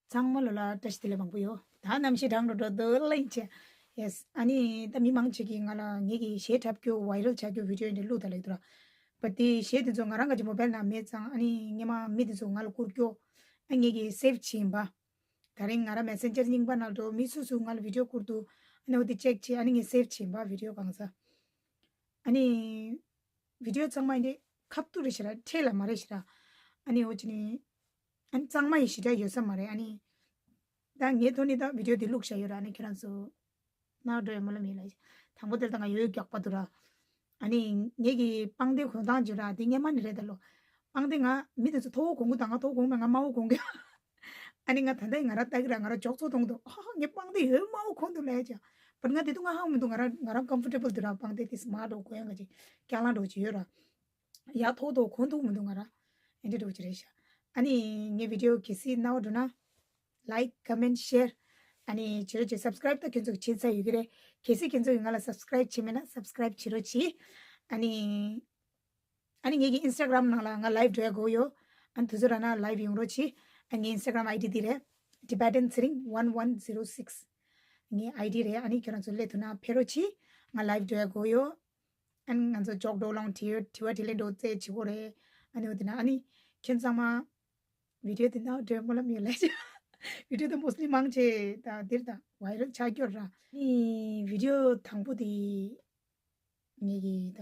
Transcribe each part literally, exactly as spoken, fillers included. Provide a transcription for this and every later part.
ཚང་མ་ལོ་ལ་བཀྲ་ཤིས་བདེ་ལེགས་མང་པོ་ཡོད། ད་གནམ་གཤིས་གྲང་འགྲོ་འགྲོ་འདུག་ལེན་ཆེ། ཡེས། ཨ་ནི་ད་མི་མང་ཆེ་གིས་ང་ལ་ངེད་ཀྱི་གཞས་འཁྲབ་རྒྱུ་ཝའི་རལ་ཆགས་རྒྱུ་བི་ཌིའོ་འདི་བླུགས་ད་ལེགས་འདུག་ར། བ་དེ་གཞས་དེ་ཚོ་ང་རང་ག་ཅིག་མོ་བེལ་ནང་མེད་ཙང་ཨ་ནི་སྔོན་མ་མི་དེ་ཚོ་ང་ལ་བསྐུར་རྒྱུ། ཨ་ངེད་ཀྱིས་སེབ་བྱིན་པ། ད་རིང་ང་རང་མེ་སེན་ཇར་རྙིང་པ་ནང་དུ་མི་སུ་སུ་ང་ལ་བི་ཌིའོ་བསྐུར་འདུག་ཨ་ནི་འོ་དེ་ཅེག་བྱས་ཨ་ནི་ངས་སེབ་བྱིན་པ་བི་ཌིའོ་གང་ས། ཨ་ནི་བི་ཌིའོ་ཚང་མ་ཡིན་ཏེ་ཁ་ཐུག་རེད་ཤི་ར་ཁྲེལ་ལ་མ་རེད་ཤི་ར། ཨ་ནི་འོ་ཅི་ནི། ཨ་ནི་གཙང་མ་ཡི་ཞི་དྲག་ཡོད་ས་མ་རེད་ཨ་ནི། ད་ངའི་ཐོག་ནས་ད་བི་ཌིའོ་འདི་བླུགས་བཞག་ཡོད་ར་ཨ་ནི་ཁྱེད་རང་ཚོ། ནག་འགྲོ་ཡ་མོ་ལ་མི་ལ། དང་པོ་དེར་ད་ང་ཡོད་མགྱོགས་པ་འདུག་ར། ཨ་ནི་ངེད་ཀྱི་པང་གདན་གོན་སྟངས་ཅིག་ར་འདི་སྔོན་མ་ནས་རེད་ད་ལོ། པང་གདན་ང་མི་དེ་ཚོ་མཐོ་བོ་གོན་གི་ད་ང་མཐོ་བོ་གོན་མེད་ང་དམའ་བོ་གོན་གི། ཨ་ནི་ང་ད་ལྟ་ང་ར་ལྟ་གི་ར་ང་ར་འཇོག་ཚོ་གཏོང་འདུག་ཨ་ངའི་པང་གདན་ཡོད་དམའ་བོ་གོན་འདུག་ལས་ཀྱང་། བར་ང་དེ་དུས་ང་ཧ་གོ་མི་འདུག་ང་ར་ང་རང་ཀམ་ཕོར་ཊེ་བལ་འདུག་ར། པང་གདན་དེ་སི་མར་ཊི་འདྲ་བོ་གོན་ཡ་ག་ཅིག་སྐྱག་ལང་འདྲ་བོ་ཅིག་ཡོད་ར། ཡག་ཐོག་ཐོག་གོན་ཐུབ་མི་འདུག་ང་ར། ཨེ་འདྲ་འདྲ་བོ་ཅིག་རེད་ཤག་ཨ་ནི་ངའི་བི་ཌིའོ་གལ་སྲིད་རྣ་བ་འགྲོ་ན། ལའིཀ་ཀོ་མེན་ཤེར། ཨ་ནི་བྱེད་རོགས་བྱེད། སབ་སི་ཀ་རའིབ་ད་ཁྱོད་ཚོ་གིས་བྱེད་ཚར་ཡོད་ཀྱི་རེད། གལ་སྲིད་ཁྱོད་ཚོ་གིས་ང་ལ་སབ་སི་ཀ་རའིབ་བྱེད་མེད་ན་སབ་སི་ཀ་རའིབ་བྱེད་རོགས་གྱིས། ཨ་ནི། ཨ་ནི་ངེད་ཀྱི་ཨིན་སི་ཊ་གྷ་རམ་ནང་ལ་ང་ལའིབ་འགྲོ་ཡ་དགོས་ཡོད། ཨ་ནི་དུས་ཚོད་རག་ན་ལའིབ་ཡོང་རོགས་གྱིས། ཨ་ངའི་ཨིན་སི་ཊ་གྷ་རམ་ཨའི་ཌི་འདི་རེད། Tibetan Tsering one one zero six། ངའི་ཨའི་ཌི་རེད། ཨ་ནི་ཁྱོད་རང་ཚོ་སླེབས་ཐུབ་ན་ཕེབས་རོགས་གྱིས། ང་ལའིབ་འགྲོ་ཡ་དགོས་ཡོད། ཨ་ནི་ང་ཚོ་ཇོག་འདྲ་བོ་ལོང་དྲི་ཡོད་དྲི་བ་དྲིས་ལན་འདྲ་བོ་རྩེ་བྱེད་དགོས་རེད། ཨ་ནི་འོ་དེ་ན་ཨ་ནི་ཁྱོད་ཚང་མ་བི་ཌིའོ་དེ་ནང་འགྲོ་ཡ་མོ་ལ་མི་ལ་ཅི། བི་ཌིའོ་དེ་མོ་སི་ལི་མང་ཆེ་ད་འདིར་ད་ཝའི་རལ་ཆགས་ཀྱི་ཡོད་ར། ཨ་ནི་བི་ཌིའོ་དང་པོ་དེ། ངེད་ཀྱི་ད།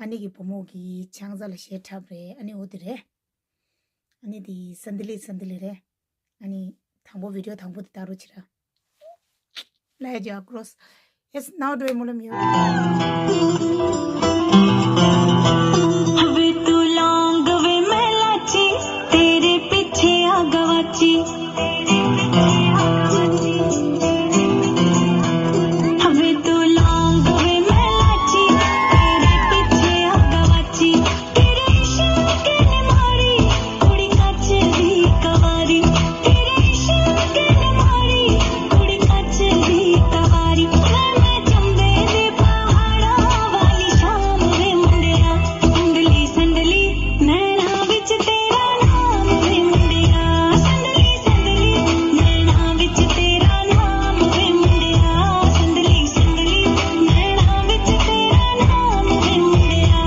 ཨ་ནེ་གི་བུ་མོ་གི་ཆང་ས་ལ་གཞས་འཁྲབ་རེད། ཨ་ནེ་འོ་དེ་རེད། ཨ་ནེ་དེ་སན་དི་ལི་སན་དི་ལི་རེད། ཨ་ནེ་དང་པོ་བི་ཌིའོ་དང་པོ་དེ་ལྟ་རོགས་བྱེད་ར། ལ་ཡ་ཇ་ཀྲོས། ཡེས་ནའོ་འགྲོ་ཡ་མོ་ལ་མི་ཡོད། वे तू लौंग वे मैं लाची, तेरे पीछे आ गवाची। हवे तू लौंग वे मैं लाची, तेरे पीछे आ गवाची। तेरे इश्क ने मारी कुड़ी कच दी कवारी, तेरे इश्क ने मारी कुड़ी कच दी कवारी। मैं चंबे दे पहाड़ा वाली शाम वे मुंडिया, संदली संदली नैना विच तेरा नाम वे मुंडिया, संदली संदली नैना विच तेरा नाम वे मुंडिया, संदली संदली नैना विच तेरा नाम वे मुंडिया।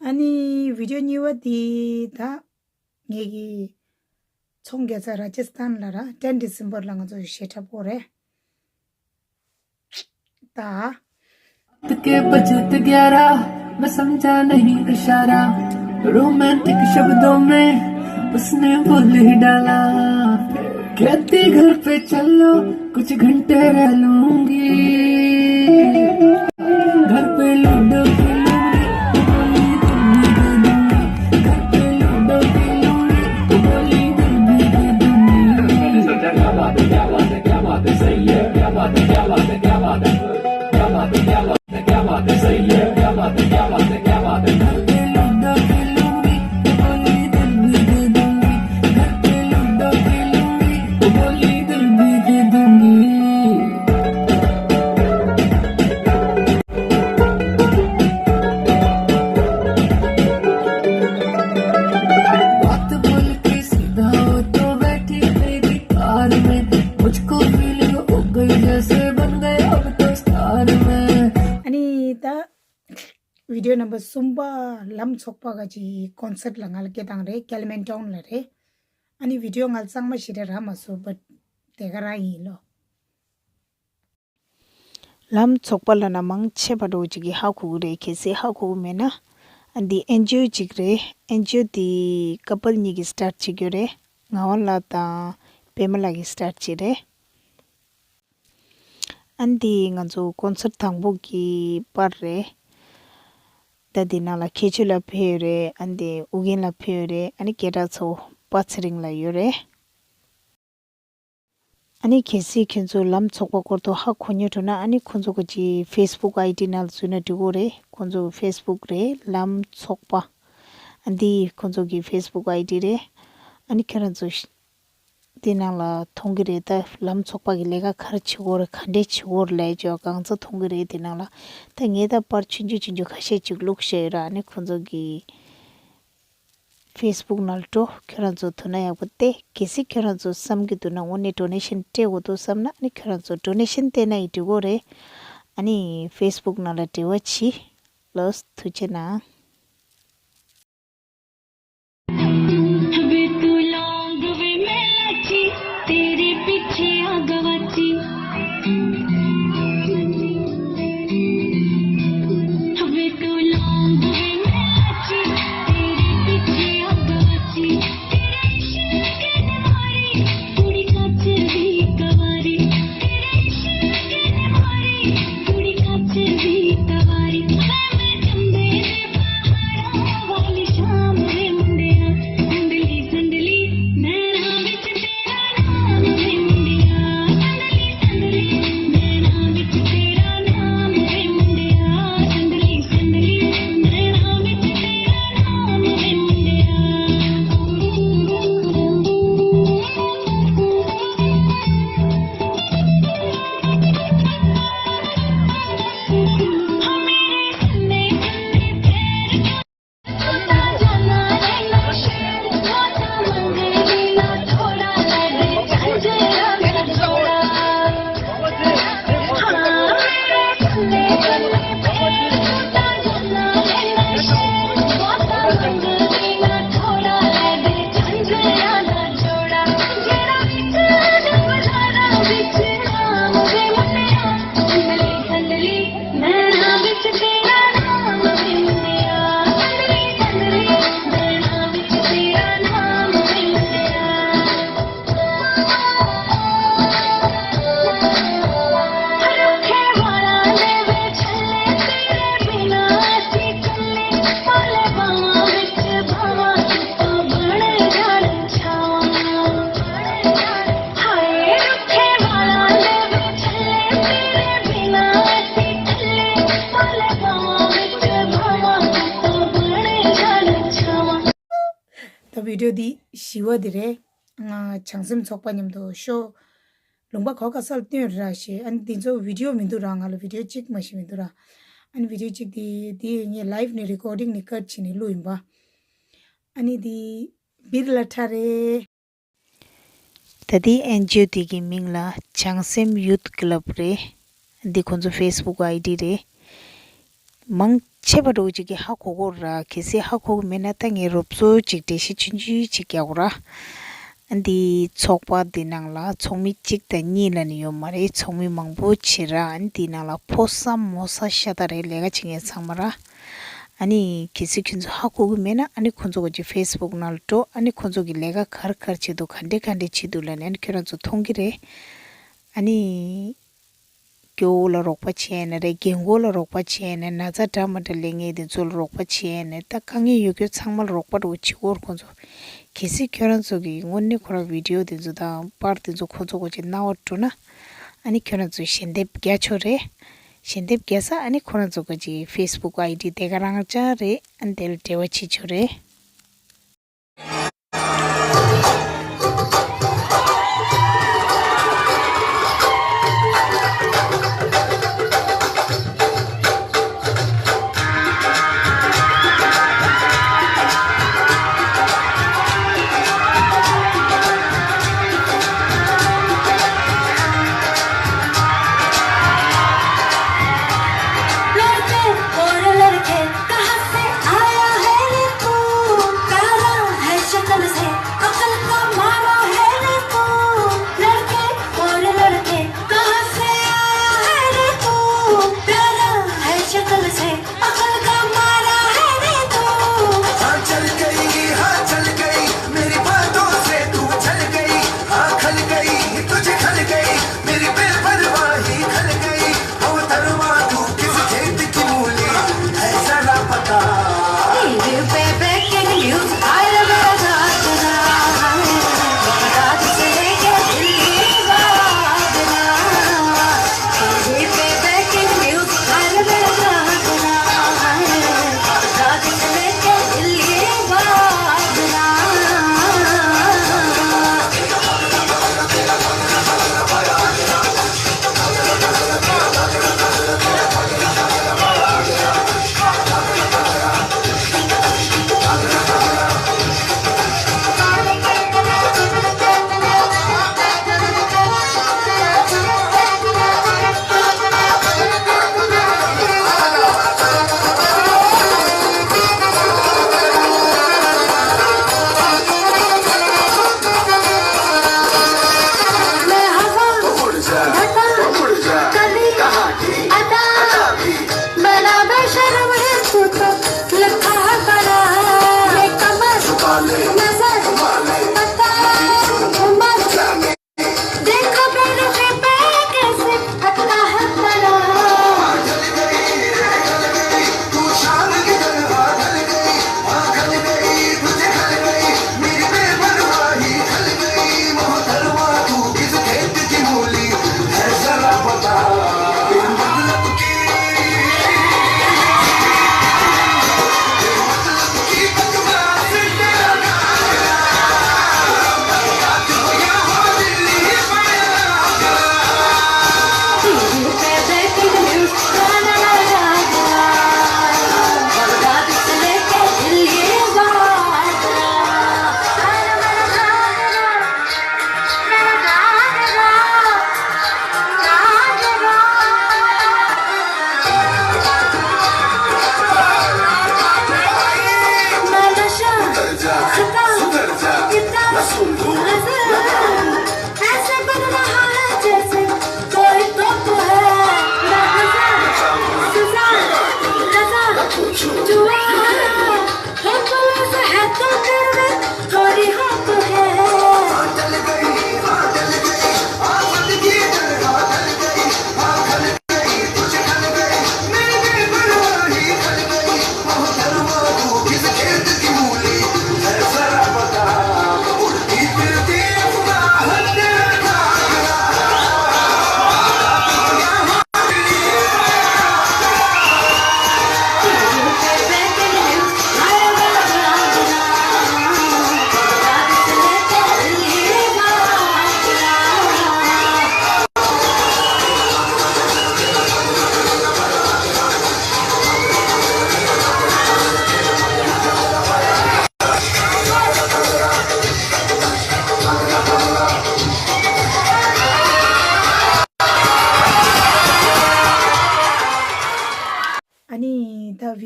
ཨ་ནི་བི་ཌིའོ་གཉིས་པ་དེ་ད་ངེད་ཀྱི་ཚོང་རྒྱག་ས་ར་ཇ་སི་ཐན་ལ་ར་ཏེན་ཌི་སེམ་བར་ལ་ང་ཚོ་གཞས་འཁྲབ་དགོས་རེད། ད། के बजे ते ग्यारह, मैं समझा नहीं इशारा। रोमांटिक शब्दों में उसने बोल ही डाला। कहती घर पे चलो, कुछ घंटे रह लूंगी। घर पे लूडो खेलूंगी, बोली दिल भी दे दूंगी। घर पे लूडो खेलूंगी, बोली दिल भी दे दूंगी। क्या बात है, क्या बात है, क्या बात है, सही है। क्या बात है, क्या बात है, क्या बात है, क्या बात है, क्या बात है, सही है। क्या बात है, क्या बात है, क्या बात है, क्या बात है। घर पे लूडो खेलूंगी, बोली दिल भी दे दूंगी। घर पे लूडो खेलूंगी, པ་གསུམ་པ་ལམ་ཚོགས་པ་ག་ཅིག་ཀོན་སར་ལ་ང་ལ་སྐད་བཏང་རེད། ཀེ་ལི་མན་ཊོན་ལ་རེད། ཨ་ནི་བི་ཌི་ཡོ་ང་ལ་གཙང་མ་ཞེ་དྲག་རག་མ་སོང་། བཊ་དེ་ག་རང་ཡིན་ལོ། ལམ་ཚོགས་པ་ལབ་ན་མང་ཆེ་བ་འདྲ་བོ་ཅིག་གིས་ཧ་གོ་གི་རེད། གལ་སྲིད་ཧ་གོ་གི་མེད་ན། ཨ་འདི་ཨེན་ཇི་ཨོ་ཅིག་རེད། ཨེན་ཇི་ཨོ་འདི་ཀ་པལ་གཉིས་ཀྱིས་སི་ཊར་བྱེད་ཀྱི་ཡོད་རེད། ངག་དབང་ལགས་དང་པད་མ་ལགས་ཀྱིས་སི་ཊར་བྱེད་རེད། ཨ་འདི་ང་ཚོ་ཀོན་སར་དང་པོ་གི་པར་རེད། ད་འདི་ནང་ལ་ཁྱད་ཆོས་ལ་ཕེབས་ཡོད་རེད། ཨ་འདི་ཨུ་རྒྱན་ལ་ཕེབས་ཡོད་རེད། ཨ་ནི་སྐད་གྲགས་ཚོ་པ་ཚེ་རིང་ལ་ཡོད་རེད། ཨ་ནི་གལ་སྲིད་ཁྱོད་ཚོ་ལམ་ཚོགས་པ་སྐོར་དུ་ཧ་གོ་མྱོང་འགྲོ་ན། ཨ་ནི་ཁོང་ཚོ་གི་ཅིག་ཕེ་སི་བུག་ཨའི་ཌི་ནང་ལ་འཛུལ་ན་འགྲིག་གི་རེད། ཁོང་ཚོ་གི་ཕེ་སི་བུག་རེད། ལམ་ཚོགས་པ། ཨ་འདི་ཁོང་ཚོ་གི་ཕེ་སི་བུག་ཨའི་ཌི་རེད། ཨ་ནི་ཁྱོད་རང་ཚོ་ཤ་འདི་ནང་ལ་མཐོང་གི་རེད། ད་ལམ་ཚོགས་པ་གི་ལས་ཀ་ག་རེ་བྱེད་ཀྱི་ཡོད་རེད། ག་འདྲས་བྱེད་ཀྱི་ཡོད་རེད་ལབ་ཅོག་གང་ཚ་མཐོང་གི་རེད། འདི་ནང་ལ་ད་ངས་ད་པར་ཆུང་ཆུང་ཆུང་ཆུང་ཁ་ཤས་ཅིག་བླུགས་བཞག་ཡོད་ར། ཨ་ནི་ཁོང་ཚོ་གི་ཕེ་སི་བུག་ནང་ལ་འགྲོ། ཁྱོད་རང་ཚོ་ཐུག་ན་ཡག་པོ་སྟེ། གལ་སྲིད་ཁྱོད་རང་ཚོ་བསམ་གྱི་འདུག་ན་དངོས་གནས་ཌོ་ནེ་ཤན་སྤྲད་དགོས་འདུག་བསམ་ན། ཨ་ནི་ཁྱོད་རང་ཚོ་ཌོ་ནེ་ཤན་སྤྲད་ན་ཡི་འགྲིག་གི་རེད། ཨ་ནི་ཕེ་སི་བུག་ནང་ལ་འབྲེལ་བ་གྱིས། ལགས་སོ། ཐུགས་རྗེ་གནང་། ད་བི་ཌི་ཡོ་འདི་བཞི་བ་འདི་རེད། ང་བྱང་སེམས་ཚོགས་པ་མཉམ་དུ་ཤོ་ལུང་པ་གོ་ག་ས་ལ་བཏོན་ར་ཞེས། ཨ་ནི་འདི་ཚོ་བི་ཌི་ཡོ་མི་འདུག་ར། ང་ལ་བི་ཌི་ཡོ་གཅིག་མ་ཞིག་མི་འདུག་ར། ཨ་ནི་བི་ཌི་ཡོ་གཅིག་འདི་འདི་ངས་ལའིབ་ནས་རི་ཀོར་ཌིང་ནས་ཀཊ་བྱས་ནས་བླུགས་ཡིན་པ། ཨ་ནི་འདི་བིར་ལ་ཁྲ་རེད། ད་ལྟའི་ཨེན་ཇི་ཨོ་དེ་གི་མིང་ལ་བྱང་སེམས་ཡུཐ་ཀླབ་རེད། འདི་ཁོང་ཚོ་ཕེ་སི་བུག་ཨའི་ཌི་རེད། མང་ཆེ་བ་འདྲ་བོ་ཅིག་གིས་ཧ་གོ་གོ་ར། གལ་སྲིད་ཧ་གོ་གི་མེད་ན་ད་ངས་རོབ་ཙོ་ཅིག་འགྲེལ་བཤད་ཆུང་ཆུང་ཅིག་རྒྱག་གོ་ར། འདི་ཚོགས་པ་འདི་ནང་ལ་ཚོགས་མི་གཅིག་དང་གཉིས་ལ་ནི་ཡོད་མ་རེད། ཚོགས་མི་མང་པོ་བྱེད་ར། འདི་ནང་ལ་ཕོ་གསར་མོ་གསར་ཤ་སྟག་རེད། ལས་ཀ་བྱེད་མཁན་ཚང་མ་ར། ཨ་ནི་གལ་སྲིད་ཁྱོད་ཚོ་ཧ་གོ་གི་མེད་ན། ཨ་ནི་ཁོང་ཚོ་གི་ཕེ་སི་བུག་ནང་ལ་འགྲོ། ཨ་ནི་ཁོང་ཚོ་གི་ལས་ཀ་ག་རེ་ག་རེ་བྱེད་འདུག་ག་འདྲས་ག་འདྲས་བྱེད་འདུག་ལབ་ནས། ཨ་ནི་ཁྱོད་རང་ཚོ་མཐོང་གི་རེད། ཨ་ནི་སྐྱོ་བོ་ལ་རོགས་པ་བྱས་ནས་རེད། རྒན་གོག་ལ་རོགས་པ་བྱས་ནས། ན་ཚ་འདྲ་མི་འདྲ་ལས་མཁན་དེ་ཚོ་ལ་རོགས་པ་བྱས་ནས། ད་དཀའ་ངལ་ཡོད་མཁན་ཚང་མ་ལ་རོགས་པ་འདྲ་བོ་བྱེད་ཀྱི་ཡོད་རེད་ཁོང་ཚོ། གལ་སྲིད་ཁྱོད་རང་ཚོ་གི་དངོས་གནས་ཁོ་རང་བི་ཌི་ཡོ་དེ་ཚོ་དང་པར་དེ་ཚོ་ཁོང་ཚོ་གི་ཅིག་རྣ་བར་འགྲོ་ན། ཨ་ནི་ཁྱོད་རང་ཚོ་ཞལ་འདེབས་རྒྱག་ཆོག་རེད། ཞལ་འདེབས་རྒྱག་ས་ཨ་ནི་ཁོ་རང་ཚོ་གི་ཅིག་ཕེ་སི་བུག་ཨའི་ཌི་དེ་ག་རང་ཅག་རེད། ཨ་ནི་དེ་ལ་འབྲེལ་བ་བྱེད་ཆོག་རེད།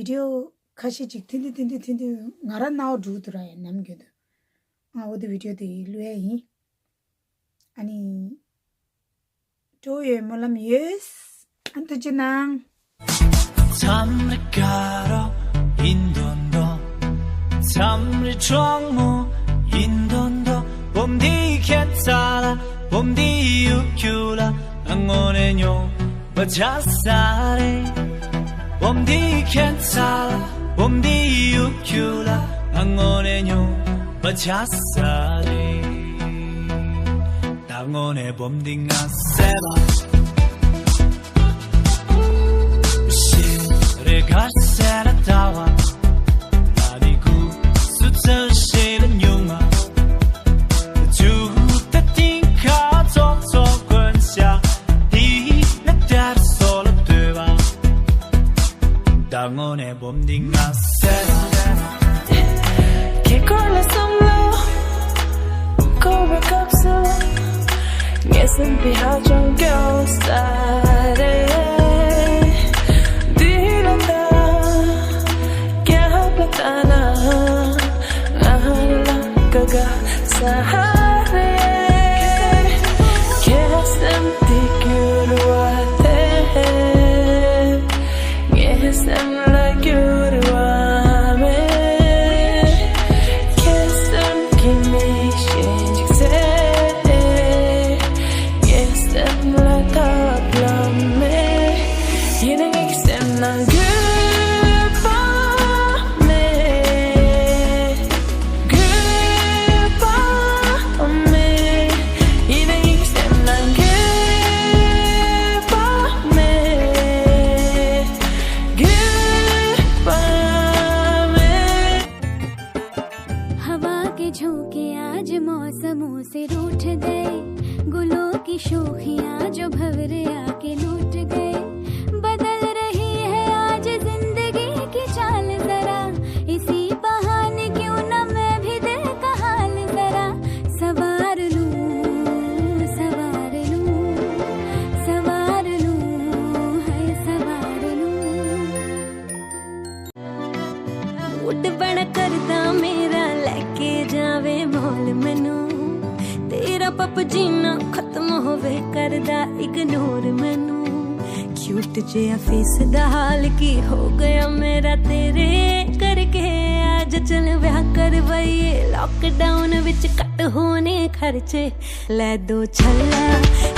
བི་ཌི་ཡོ་ཁ་ཤས་ཅིག་ཐུན་ཏེ་ཐུན་ཏེ་ཐུན་ཏེ་ང་རང་རྣ་བ་འགྲོ་འདུག་ར་ཡ་ནམ་རྒྱུན་དུ། ཨ་འོ་དེ་བི་ཌི་ཡོ་དེ་བླུག་ཡ་ཡིན། ཨ་ནི། སྤྲོ་ཡོད་སྨོན་ལམ་ཡོད། ཨ་ཐུགས་རྗེ་གནང་། མཚམས་རེ་དགའ་རོགས་ཡིན་མདོག་མདོག་མཚམས་རེ་གྲང་མོ་ཡིན་མདོག་མདོག་འབུམ་འདིའི་ཁྱད་མཚར་ལ། འབུམ་འདིའི་གཡོ་སྒྱུ་ལ་ང་དངོས་གནས་སྙོམས་པ་ཆགས་ས་རེད། འབུམ་འདིའི་ཁྱད་མཚར་ལ། འབུམ་འདིའི་གཡོ་སྒྱུ་ལ་ང་དངོས་གནས་སྙོམས་པ་ཆགས་ས་རེད། ད་དངོས་གནས་འབུམ་འདི་ང་གསལ་བ། ཞེ་རེ་གར་གསལ་ལ་ལྟ་བ། ད་ནི་གུ་སུ་ཚང་ཞེ་ལ་ཉུང་ང་། ཇུ་ད་ཏིང་ཁ་ཙོག་ཙོག་གོན་ཤ། དེ་ནི་དར་སོ་ལ་ལྟོས་པ། ད་དངོས་གནས་འབུམ་འདི་ང་གསལ་ལ། ཁྱེད་ཁོ་ལ་བསམ་བློ་འཁོར་བའི་སྐབས་སུ། ངའི་སེམས་པའི་ཧ་ཅང་སྐྱོ་ས་རེད། འདི་ལ་ད་རྒྱབ་ལ་ལྟ་ན་ང་ལ་དགའ་དགའ་ས་རེད། ཁྱེད་སེམས་དེ་འགྱུར་བ་དེ། ངའི་སེམས་ལ་འགྱུར་བ་མེད། ཁྱེད་སེམས་ཀྱི་མིག་ཤེས་ཅིག་ཚེ། ངའི་སེམས་ལ་ཐབས་ལམ་མེད། ཡིན་ན་ངའི་སེམས་ནང་འགྱུར་བ་མེད། འགྱུར་བ་མེད། ཡིན་ན་ངའི་སེམས་ནང་འགྱུར་བ་མེད། འགྱུར་བ་མེད། हवा के झोंके आज मौसमों से रूठ गए। गुलों की शोखियां जो भंवरे आके लूट गए। बदल रही है आज जिंदगी की चाल जरा, इसी बहाने क्यों ना मैं भी दिल का हाल जरा संवार लूं, संवार लूं, संवार लूं, हाय संवार लूं। मूड बड़ा करदा मेरा, लेके जावे मॉल मैनू। तेरा पप जीना खत्म होवे, करदा इग्नोर मैनू। क्यूट जेहा फेस दा हाल की हो गया मेरा तेरे करके। आज चल ब्याह करवाइए, लॉकडाउन विच घट होने खर्चे। ले दो छल्ला,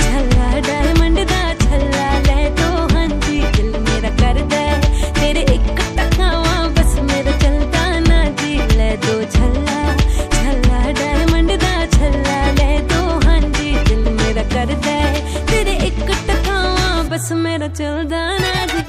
छल्ला डायमंड दा छल्ला, ले दो